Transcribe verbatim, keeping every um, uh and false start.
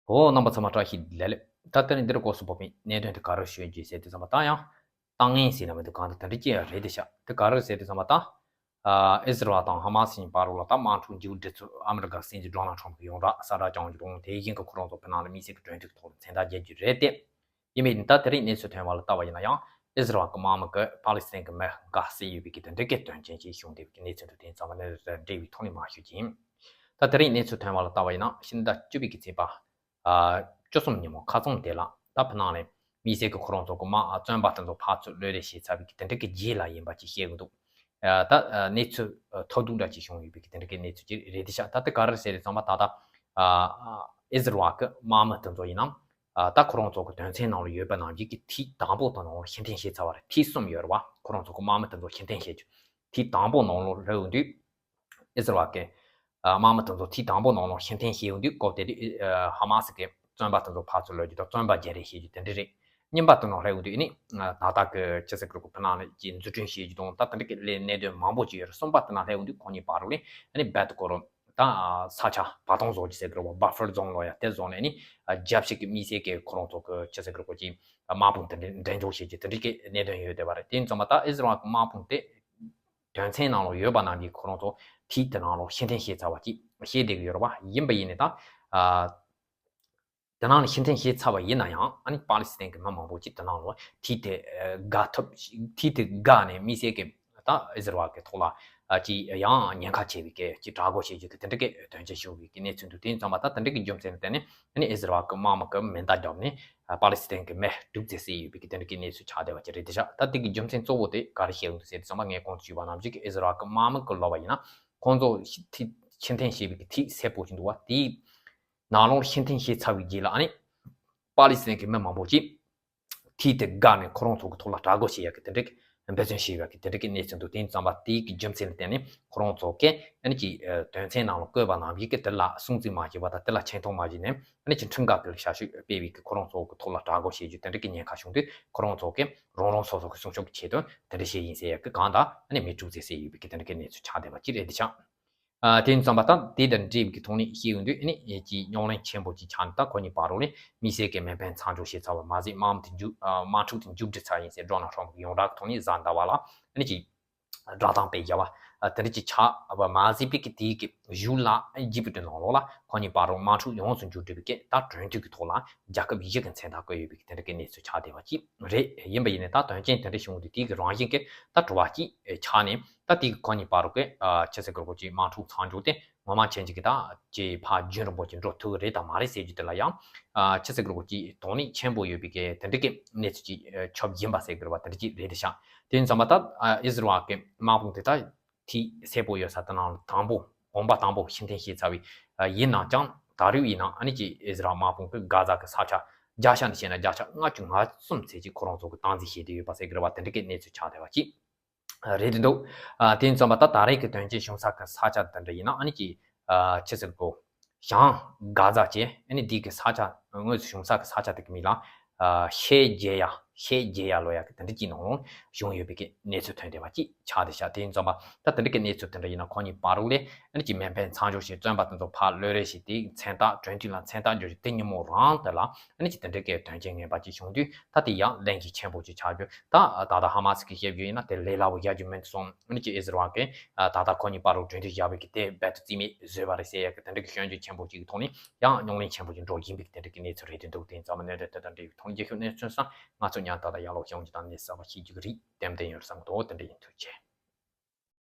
འོ། རྣམ་པ་ཚང་མ་བཀྲ་ཤིས་བདེ་ལེགས། ད་དེ་རིང་འདིར་སྐོར་སུ་བབས་པའི་གནད་དོན་དེ་ག་རེ་ཞུ་རྒྱུ་ཟེར་དུས་ཙམ་པ། ད་ཡང་ལྟ་ངན་ཟེར་ན་མི་འདུག་གང་ལྟར་དེ་འདྲ་ཅིག་རེད་དེ་ཤག་དེ་ག་རེ་ཟེར་དུས་ཙམ་པ། ད་ཨ་ཨི་ཟི་རལ་དང་ཧ་མ་སི་གཉིས་བར་ལ་ད་དམག་འཁྲུག་མཇུག་སྒྲིལ་ཚུལ་ཨ་མི་རི་ཀ་སྲིད་འཛིན་ཌོ་ནལ་ཊམ་གྱིས་ཡོངས་གྲགས་གསལ་བསྒྲགས་བསྐྱངས་ཡོད་རུང་། དེ་བཞིན་གྱི་ཁོ་རང་ཚོ་ཕི་ནང་ལ་དམིགས་བསལ་གྱི་གྲོས་མཐུན་གྱི་ཐོག་ལ་མཚན་རྟགས་རྒྱག་རྒྱུ་རེད་དེ། ཡིན་པས་ད་དེ་རིང་གནས་ཚུལ་ཐོན་པ་ལ་ལྟ་བ་ཡིན་ན་ཡང་། ཨི་ཟི་རལ་གྱི་དམག་མི་གིས་པ་ལི་སི་ཐན་གྱི་མི་དགའ་བསུ་ཡོད་པའི་གི་དེ་འདྲ་གི་དོན་རྐྱེན་ཞིག་བྱུང་བསྡད་པའི་གི་གནས་ཚུལ་འདུག་དེ་ཚང་མ་ནི་འབྲེལ་བའི་ཐོག་ནས་མར་ཞུ་རྒྱུ་ཡིན། ད་དེ་རིང་གནས་ཚུལ་ཐོན་པ་ལ་ལྟ་བ་ཡིན་ན། ཕྱི་ཟླ་བཅུ་པའི་གི་ཚེས་པ་ཨ་བཅུ་གསུམ་ཉིན་མོ་ཁ་རྩང་དེ་ལ་ད་ཕི་ནང་ནས་དམིགས་བསལ་གྱི་ཁོ་རང་ཚོ་གི་དམག་བཙོན་པ་དེ་ཚོ་ཕར་ཚུར་གློད་རེས་བྱས་ཚར་བའི་གི་དེ་འདྲ་གི་རྗེས་ལ་ཡིན་པ་ཅིག་བཤད་གི་འདུག་ཨ་ད་ཨ་གནས་ཚུལ་ཨ་ཐབས་སྡུག་འདྲ་ཅིག་བྱུང་ཡོད་པའི་གི་དེ་འདྲ་གི་གནས་ཚུལ་ཅིག་རེད་དེ་ཤག་ད་དེ་ག་རེ་ཟེར་དུས་ཙམ་པ། ད་ལྟ་ཨ་ཨ་ཨི་ཟི་རལ་གྱི་དམག་མི་དེ་ཚོ་ཡིན་ན། ཨ་ད་ཁོ་རང་ཚོ་གི་དོན་ཚན་ནང་ལ་ཡོད་པ་ནང་བཞིན་གྱི་ཐེངས་དང་པོ་དེ་ནང་ལ་ཕྱིར་འཐེན་བྱས་ཚར་བ་རེད། ཐེངས་གསུམ་ཡོད་རེད་བ། ཁོ་རང་ཚོ་གི་དམག་མི་དེ་ཚོ་ཕྱིར་འཐེན་བྱེད་རྒྱུ། ཐེངས་དང་པོ་ནང་ལ་སླེབས་ཡོང་དུས། ཨི་ཟི་རལ་གྱི་ཨ་དམག་མི་དེ་ཚོ་ཐེངས་དང་པོ་ནང་ལ་ཕྱིར་འཐེན་བྱས་ཡོང་དུས་སྐབས་དེ་དུས་ཨ་ཧ་མ་སི་གི་བཙོན་པ་དེ་ཚོ་ཕར་ཚུར་གློད་རྒྱུ་དང་བཙོན་པ་བརྗེ་རེས་བྱེད་རྒྱུ་དེ་འདྲ་རེད། གཉིས་པ་དེ་ནང་སླེབས་ཡོང་དུས་ཨ་ནི་ཨ་ད་ལྟ་གི་ཅི་ཟེར་དགོས་རེད། ཁོ་ཕི་ནང་ལ་ཅིག་འཛུགས་སྐྲུན་བྱེད་རྒྱུ་དང་། ད་དེ་འདྲ་གི་ལས་གནད་དོན་མང་པོ་ཅིག་ཡོད་རེད། གསུམ་པ་དེ་ནང་སླེབས་ཡོང་དུས་ཁོ་གཉིས་བར་དུ་ལ་ཨ་ནི་རྦད་དེ་ཁོ་རང་ད་ས་ཆ་བར་སྟོང་བཟོ་རྒྱུ་ཟེར་གི་རེད་བ། བྷ་ཕར་ཛོན་ལབ་ཡ་དེ་བཟོས་ནས་ནི་རྒྱབ་ཕྱོགས་ཀྱི་དམིགས་བསལ་གྱི་ཁོ་རང་ཚོ་གི་ཅི་ཟེར་གི་རེད། ཁོ་ཅིག་དམག་དཔུང་དེ་འདྲ་འགྲེམས་འཇོག་བྱེད་རྒྱུ་དེ་འདྲ་གི་གནད་དོན་ཡོད་བསྡད་པ་རེད། དེ་ཡིན་ཙང་མ་ད་ཨི་ཟི་རལ་གྱི་དམག་དཔུང་དེ་དོན་ཚན་ནང་ལ་ཡོད་པ་ནང་བཞིན་ཁོ་རང་ཚོ་ཐེངས་དེ་ནང་ལ་ཕྱིར་འཐེན་བྱས་ཚར་བ་ཅིག་བཤད་བསྡད་ཀྱི་ཡོད་རེད་བ། ཡིན་པ་ཡིན་ནའི་ད་ཨ་དེ་ནང་ལ་ཕྱིར་འཐེན་བྱས་ཚར་བ་ཡིན་ན་ཡང་། ཨ་ནི་པ་ལི་སི་ཐན་གྱི་མི་མང་པོ་ཅིག་དེ་ནང་ལ་ཐེངས་དེ་དགའ་ཐུབ། ཐེངས་དེ་དགའ་ནས་དམིགས་བསལ་གྱི་ད་ཨི་ཟི་རལ་གྱི་ཐོག་ལ་ཨ་ཅིག་ཡང་ཉེན་ཁ་ཆེ་བའི་གི་ཅིག་དྲག་རྒོལ་བྱེད་རྒྱུ་གི་དེ་འདྲ་གི་དོན་རྐྱེན་བྱུང་བའི་གི་གནས་ཚུལ་འདུག་དེ་ཡིན་ཙང་མ་ད་དེ་འདྲ་གི་རྒྱུ་མཚན་ལ་བརྟེན་ནས་ཨ་ནི་ཨི་ཟི་རལ་གྱི་དམག་མི་གིས་མེ་མདའ་བརྒྱབ་ནས་ཨ་པ་ལི་སི་ཐན་གྱི་མི་དཀྲུགས་རྩིས་བྱས་ཡོད་པའི་གི་དེ་འདྲ་གི་གནས་ཚུལ་ཆགས་བསྡད་པ་ཅིག་རེད་དེ་ཤག་ད་དེ་གི་རྒྱུ་མཚན་གཙོ་བོ་དེ་ག་རེ་བཤད་ཡོང་འདུག་ཟེར་དུས་ཙམ་པ། ངས་གོང་དུ་ཞུས་པ་ནང་བཞིན་གྱི་ཨི་ཟི་རལ་གྱི་དམག་མི་གི་ལབ་པ་ཡིན་ན། ཁོང་ཚོ་ཕྱིར་འཐེན་བྱས་པའི་གི་ཐེངས་གསལ་པོ་ཞིག་འདུག་བ། དེའི་ནང་ལོགས་ཕྱིར་འཐེན་བྱས་ཚར་བའི་རྗེས་ལ་ཨ་ནི་པ་ལི་སི་ཐན་གྱི་མི་མང་པོ་ཅིག་ཐེངས་དེ་དགའ་ནས་ཁོ་རང་ཚོ་གི་ཐོག་ལ་དྲག་རྒོལ་བྱེད་ཡག་གི་དེ་འདྲ་གི་འབད་བརྩོན་བྱས་ཡོད་ཀྱི་དེ་འདྲ་གི་གནས་ཚུལ་འདུག་དེ་ཡིན་ཙང་མ་དེའི་གི་རྒྱུ་མཚན་ལ་བརྟེན་ནས་ཁོ་རང་ཚོ་གིས་ཨ་ནི་ཅིག་ཨ་དོན་ཚན་ནང་ལ་བཀོད་པ་ནང་བཞིན་གྱི་དེ་ལ་སྲུང་བརྩི་མ་བྱས་པ་དང་། དེ་ལ་ཆེ་མཐོང་མ་བྱས་ནས་ཨ་ནི་ཅིག་ཁྲིམས་འགལ་གྱི་བྱ་སྤྱོད་སྤེལ་བའི་གི་ཁོ་རང་ཚོ་གི་ཐོག་ལ་དྲག་རྒོལ་བྱེད་རྒྱུ་དེ་འདྲ་གི་ཉེན་ཁ་བྱུང་དུས། ཁོ་རང་ཚོ་གིས་རང་རང་སོ་སོ་གི་སྲུང་སྐྱོབ་ཀྱི་ཆེད་དུ་དེ་འདྲ་བྱས་ཡིན་ཟེར་ཡག་གི་གང་ལྟར་ཨ་ནི་མི་དཀྲུགས་རྩིས་བྱས་ཡོད་པའི་གི་དེ་འདྲ་གི་གནས་ཚུལ་ཆགས་བསྡད་པ་ཅིག་རེད་དེ་ཤག་ཨ་དེ་ཡིན་ཙང་མ་ད་དེ་དང་འབྲེལ་བའི་གི་ཐོག་ནས་བཤད་ཡོང་དུས་ཨ་ནི་ཅིག་རྙོག་གླེང་ཆེན་པོ་ཅིག་ཆགས་ནས། ད་ཁོ་གཉིས་བར་ལ་ནི་དམིགས་བསལ་གྱི་མེ་འཕེན་མཚམས་འཇོག་བྱས་ཚར་བ་མ་ཟད། དམག་དམག་དེ་མཇུག་ཨ་དམག་འཁྲུག་དེ་མཇུག་སྒྲིལ་ཚར་ཡིན་ཟེར་ཌོ་ནལ་ཊམ་གྱིས་ཡོངས་གྲགས་ཀྱི་ཐོག་ནས་གཟའ་ཟླ་བ་ལ་ཨ་ནི་ཅིག་བསྒྲགས་གཏམ་སྤེལ་བཞག་པ། ཨ་དེ་འདྲ་ཅིག་ཆགས་པ་མ་ཟད་པའི་གི་དེའི་གི་གཞུག་ལ་ཨི་ཇིབ་ཀྱི་ནང་ལོགས་ལ་ཁོ་གཉིས་བར་ལ་དམག་འཁྲུག་ཡོངས་སུ་མཇུག་སྒྲིལ་བའི་གི་ད་གྲོས་མཐུན་གྱི་ཐོག་ལ་རྒྱལ་ཁབ་བཞི་གི་མཚན་རྟགས་བཀོད་ཡོད་པའི་གི་དེ་འདྲ་གི་གནས་ཚུལ་ཆགས་བསྡད་པ་ཅིག་རེད། ཡིན་པ་ཡིན་ནའི་ད་དོན་རྐྱེན་དེ་འདྲ་བྱུང་དུས་དེའི་གི་རང་བཞིན་གྱི་ད་དྲི་བ་ཅིག་ཆགས་ནས། ད་དེའི་གི་ཁོ་གཉིས་བར་གྱི་ཨ་ཅི་ཟེར་དགོས་རེད། ཁོ་ཅིག་དམག་འཁྲུག་མཚམས་འཇོག་དེ་ངོ་མ་མཁྱེན་ཅིག་གི་ད་ཅིག་ཕར་རྒྱུན་རིང་པོ་ཅིག་འགྲོ་ཐུབ་ཀྱི་རེད་དམ་མ་རེད་ཟེར་རྒྱུ་དེ་ལ་ཡང་ཨ་ཅི་ཟེར་དགོས་རེད། ཁོ་ཅིག་དོགས་གནས་ཆེན་པོ་ཡོད་པའི་གི་དེ་འདྲ་གི་གནས་ཚུལ་ཅིག་ཨ་ཁྱབ་བཞིན་པ་ཟེར་དགོས་རེད་བ། དེ་འདྲ་ཅིག་རེད་དེ་ཤག་དེ་ཡིན་ཙང་མ་ད་ཨ་ཨི་ཟི་རལ་གྱི་དམག་དཔུང་དེ་ད་ཐེངས་གསལ་པོ་ཡོད་ས་དེ་ནང་དང་པོ་གོམ་པ་དང་པོ་ཕྱིར་འཐེན་བྱས་ཚར་བའི་ཨ་ཡིན་ན་ཡང་། ད་རེས་ཡིན་ན་ཨ་ནི་ཅིག་ཨི་ཟི་རལ་དམག་དཔུང་གིས་གྷ་ཛ་གི་ས་ཆ་བརྒྱ་ཆ་ནས་བཤད་ན་བརྒྱ་ཆ་ལྔ་བཅུ་ང་གསུམ་ཙམ་ཅིག་ཁོ་རང་ཚོ་གིས་སྟངས་འཛིན་བྱས་བསྡད་ཡོད་པ་ཟེར་གི་རེད་བ། དེ་འདྲ་གི་གནས་ཚུལ་ཆགས་བསྡད་པ་ཅིག་རེད་དེ་འདུག་ཨ་དེ་ཡིན་ཙང་མ་ད་ད་རེས་ཀྱི་དོན་རྐྱེན་བྱུང་ས་གི་ས་ཆ་དེ་འདྲ་ཡིན་ན་ཨ་ནི་ཅིག་ཨ་ཅི་ཟེར་དགོས། བྱང་གྷ་ཛ་བཅས་ཨ་ནི་འདི་གི་ས་ཆ་དངོས་སུ་བྱུང་ས་གི་ས་ཆ་དེ་གི་མིང་ལ་ཨ་ཤེ་ཇེ་ཡ། ཤེ་ཇེ་ཡ་ལབ་ཡག་གི་དེ་འདྲ་ཅིག་ནང་ལ་བྱུང་ཡོད་པའི་གི་གནས་ཚུལ་ཐོན་བསྡད་པ་ཅིག་ཆགས་བསྡད་ཤག་དེ་ཡིན་ཙང་མ་ད་དེ་འདྲ་གི་གནས་ཚུལ་དེ་འདྲ་ཡིན་ན་ཁོ་གཉིས་བར་ལ་ཨ་ནི་ཅིག་མེ་འཕེན་མཚམས་འཇོག་བྱས། བཙོན་པ་དེ་ཚོ་ཕར་གློད་རེས་བྱས། དེ་མཚན་རྟགས་གྲོས་མཐུན་ལ་མཚན་རྟགས་འཇོག་རྒྱུ་དེ་ཉིན་མོ་རང་དེ་ལ་ཨ་ནི་ཅིག་དེ་འདྲ་གི་དོན་རྐྱེན་ངན་པ་ཅིག་བྱུང་དུས། ད་དེ་ཡང་གླེང་གཞི་ཆེན་པོ་ཅིག་ཆགས་རྒྱུ། ད་ད་ལྟ་ཧ་མ་སི་གིས་བཤད་རྒྱུ་ཡིན་ན་དེ་ལས་སླ་པོ་བཞག་རྒྱུ་མིན་སོང་། ཨ་ནི་ཅིག་ཨི་ཟི་རལ་གིས་ད་ལྟ་ཁོ་གཉིས་བར་ལ་གྲོས་མཐུན་བཞག་པའི་གི་དེ་རྦད་དེ་རྩིས་མེད་བཟོས་པ་རེད་ཟེར་ཡག་གི་དེ་འདྲ་གི་སྐྱོན་བརྗོད་ཆེན་པོ་ཅིག་གི་ཐོག་ནས་ཡང་རྙོག་གླེང་ཆེན་པོ་ཅིག་འགྲོ་བཞིན་པའི་གི་དེ་འདྲ་གི་གནས་ཚུལ་རེད་དེ་འདུག་དེ་ཡིན་ཙང་མ་གནད་དོན་དེ་དང་འབྲེལ་བའི་ཐོག་ནས་རྒྱལ་ཁབ་གནས་ཚུལ་སོགས་ང་ཚོ་ཉན་ད་ལྟ་ཡག་ལོག་བྱུང་རྒྱུ་དང་གནས་གསར་པ་ཤེས་རྒྱུ་གི་རིགས་ཏན་ཏན་ཡོད་བསམ་གི་འདུག་དེ་འདྲ་ཡིན། ཐུགས་རྗེ་ཆེ།